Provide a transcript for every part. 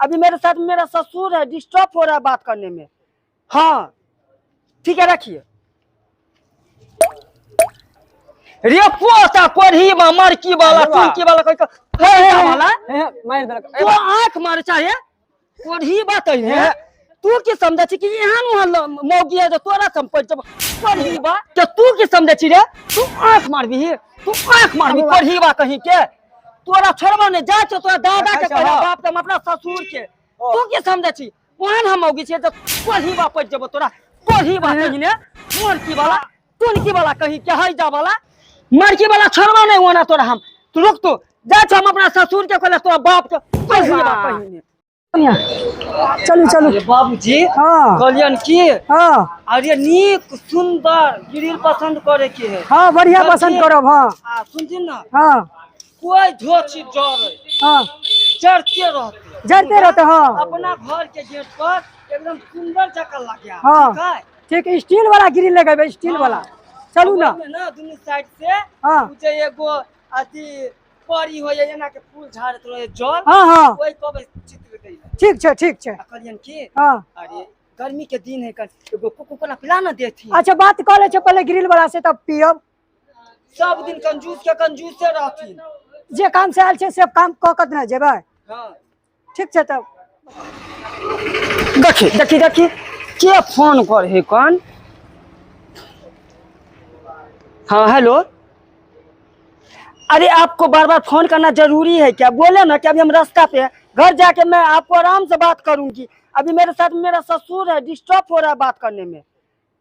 अभी मेरे साथ मेरा ससुर है, डिस्टर्ब हो रहा है बात करने में। हाँ ठीक है, रखिए। रे पोता कोढ़ी बा मरकी वाला टुनकी वाला कोई हे हे वाला मारि देलक। तो आंख मार चाहे कोढ़ी बात है। तू की समझै छी कि एहन ओहन मौगी है जो तोरा संपत्ति जब कोढ़ी बा के तू की समझै छी रे? तू आंख मारबी, तू आंख मारबी कोढ़ी बा कहीं के। तोरा छोड़बा नहीं जा छौ तोरा दादा के अच्छा, कहला हाँ। बाप के हम अपना ससुर के। तू की समझै छी ओहन हम मौगी छियै जे कोढ़ी बा पड़ि जेबो तोरा कोढ़ी बा कहीं ने मरकी वाला टुनकी वाला कहीं के है जा वाला मरकी वाला छोड़बा नहीं ओना तोरा हम। तू रुक, तू जा छौ हम अपना ससुर के कहला तोरा बाप के कोढ़ी बा कहीं ने। चलू चलू अरे बाबूजी हाँ। कहलियन की हाँ अरे नीक सुंदर ग्रिल पसंद करे के है। हाँ बढ़िया पसंद करब। हाँ आ सुनथिन ना, हाँ कोई झोची जरे हाँ जरते रहते जरते रहते। हाँ अपना घर के गेट पर एकदम सुंदर जगह लग गया। हाँ। ठीक है? ठीक, स्टील वाला ग्रिल लगेबै, स्टील वाला। चलू ना ओहिमे ना दुनू साइड से हाँ। उ जे एगो अथी परी होय एना के फूल झाड़त रहे जल। हाँ हाँ ओहि कहबै चित्र दै लए। ठीक छै ठीक छै। आ कहलियन की हाँ अरे गर्मी के दिन है कन एगो कोको कोला पिला ना देथी। अच्छा बात कऽ लै छै पहिले ग्रिल वाला से तब पियब। सब दिन कंजूस के कंजूसे रहथिन। जे काम से आयल छै से काम कऽ कऽ ने जेबै। हाँ ठीक छै तब। देखी देखी देखी के फोन कर है कौन। हाँ हेलो, अरे आपको बार बार फोन करना जरूरी है क्या? बोले ना कि अभी हम रास्ता पे हैं, घर जाके मैं आपको आराम से बात करूंगी। अभी मेरे साथ मेरा ससुर है, डिस्टर्ब हो रहा है बात करने में।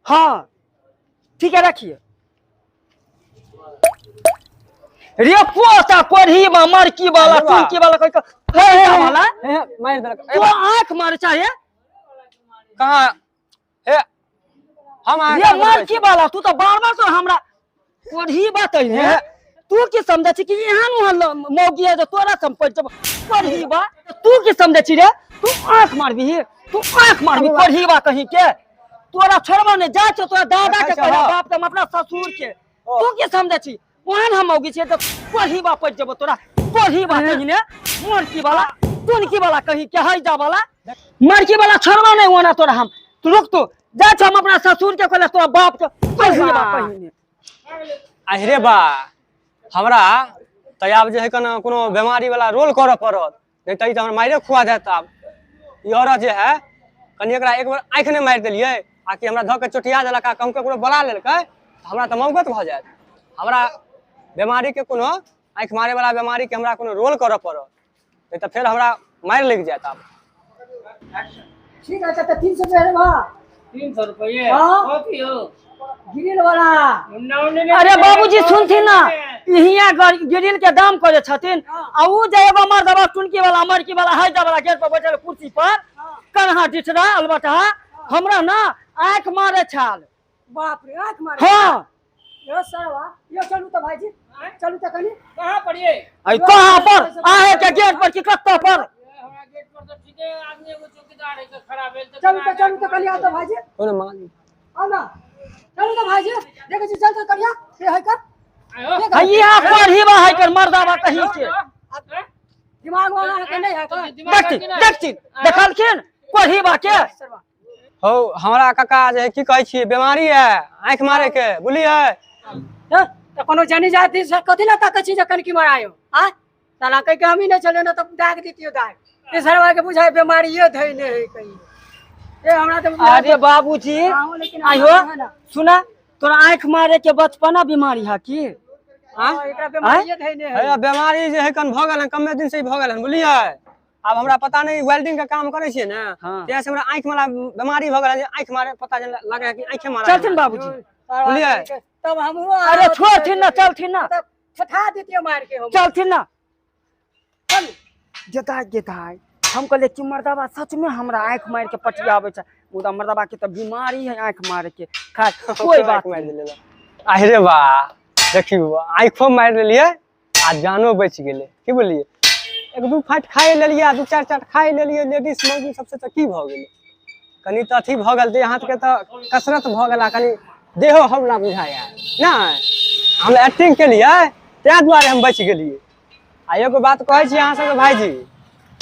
हाँ ठीक है, रखिए। रे पोता कोढ़ी बा मरकी वाला टुनकी वाला कोई हे हे वाला मारि देलक। तो आंख मार चाहे कहाँ हे हम रे मरकी वाला तू तो बार बार तो हमरा कोढ़ी बात है। तू की समझै छी कि एहन ओहन मौगी है जो तोरा संपत्ति जब कोढ़ी बा तू की समझै छी रे? तू आंख मारबी, तू आंख मारबी कोढ़ी बा कहीं के। तोरा छोड़बा नहीं जा छौ तोरा दादा के अच्छा, कहला हाँ। बाप के हम अपना ससुर के। तू की समझै छी ओहन हम मौगी छियै जे कोढ़ी बा पड़ि जेबो तोरा कोढ़ी बा कहीं ने मरकी वाला टुनकी वाला कहीं के है जा वाला मरकी वाला छोड़बा नहीं ओना तोरा हम। तू रुक, तू जा छौ हम अपना ससुर के कहला तोरा बाप के कोढ़ी बा कहीं ने। अरे बा हमरा तऽ आब जे है कना कोनो बीमारी वाला रोल करऽ पड़त, नहीं तऽ ई तऽ हमरा मारिए खुआ देत। आब ई औरत जे है कनि एकरा एक बेर आँखि नहि मारि देलियै आ कि हमरा धऽ के चोटिया देलक आ कहूँ ककरो बोला लेलकै तऽ हमरा तऽ मौगत भऽ जायत। हमरा बीमारी के कोनो आँखि मारे वाला बीमारी के हमरा कोनो रोल करऽ पड़त, नहीं तऽ फेर हमरा मारि लागि जायत। आब ठीक है तऽ 300 रुपया देबा। 300 रुपये हाँ। कथी हो? ग्रिल वाला। मुन्ना उन्नी नहि अरे बाबूजी सुनथिन ना, हियाँ ग्रिल के दाम करे छथिन आ उ जे एगो मर्दबा टुनकी वाला मरकी वाला है जा वाला गेट पर बैठल कुर्सी पर कन्हा डिठरा अलबटहा हमरा ना आंख मारे छाल। बाप रे आंख मारे। हाँ यो सरवा यो चलू तऽ भाईजी चलू तऽ कनी। कहाँ पर ये? अरे कहाँ पर आहे के गेट पर की कत्ता पर? हमरा गेट पर तऽ ठीके आदमी एगो चौकीदार है के खड़ा भेल तऽ चलू तऽ चलू तऽ कनी आउ तऽ भाईजी। कोनो माल आउ ना चलू तऽ भाईजी देखै छी चल तऽ कनिया से है कर। आयो। हियाँ पर ही बा है कर मर्दाबा कहीं के दिमाग वाला है के नहीं है कर। देखथिन देखथिन देखलखिन कोढ़ी बा के। सरवा हौ हमरा काका जे है की कहै छियै बीमारी है आँखि मारे के बुझलियै। हँ, तऽ कोनो जानी जाति से कथी लए ताकै छी जे कनकी मरायो आँय साला कहि के हमही नहि चलियै ने तऽ दाग दितियो दाग। ए सरवा के बुझाय बीमारिये धैने है कहीं। ए हमरा तऽ बुझाय अरे बाबूजी आहो, लेकिन आयो हमरा है ना। सुना तोरा आँखि मारे के बचपना बीमारी है की? हाँ, एकरा बीमारिये धैने है। हे बीमारी जे है कन भऽ गेल हन कमे दिन से ही भऽ गेल हन बुझलियै। आब हमरा पता नहीं वेल्डिंग के काम करै छियै ने हाँ। तैं से हमरा आँखि वाला बीमारी भऽ गेल हन जे आँखि मारे पता जे लगे है कि आँखे मारे। चलथिन बाबूजी बुझलियै? तब हमहूँ अरे छोड़थिन ना चलथिन ना तब ठठा दितियो मार के हम। चलथिन ना गेदाय गेदाय हम कहलियै कि मर्दाबा सच में हमरा आँखि मारि के पटियाबै छै, मुदा मर्दाबा के तऽ बीमारी है आँखि मारे के। खैर कोई बात मारि नहीं। देले। अरे बा देखियौ आँखो मारि लेलियै आ जानो बचि गेलै की बोललियै। एक दू फाटि खाइ लेलियै आ दू चारि चाट खाइ लेलियै लेडीज मौगी सबसे तऽ की भऽ गेलै कनि तऽ अथी भऽ गेल देह हाथके तऽ कसरत भऽ गेल आ कनि देहो हौला बुझाइए नहि। हम एक्टिंग केलियै ताहि दुआरे हम बचि गेलियै। आ एगो बात कहै छी अहाँ सबके भाईजी,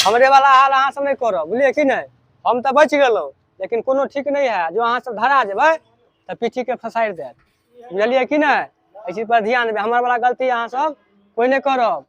हमरे वाला हाल अहाँ सब नहि करब, बुझलियै कि नहि? हम तऽ बचि गेलहुँ, लेकिन कोनो ठीक नहि है। जो अहाँ सब धरा जेबै तऽ पीठी के फसारि देत, बुझलियै कि नहि? एहि चीज पर ध्यान देबै, हमर वाला गलती अहाँ सब कोइ नहि करब।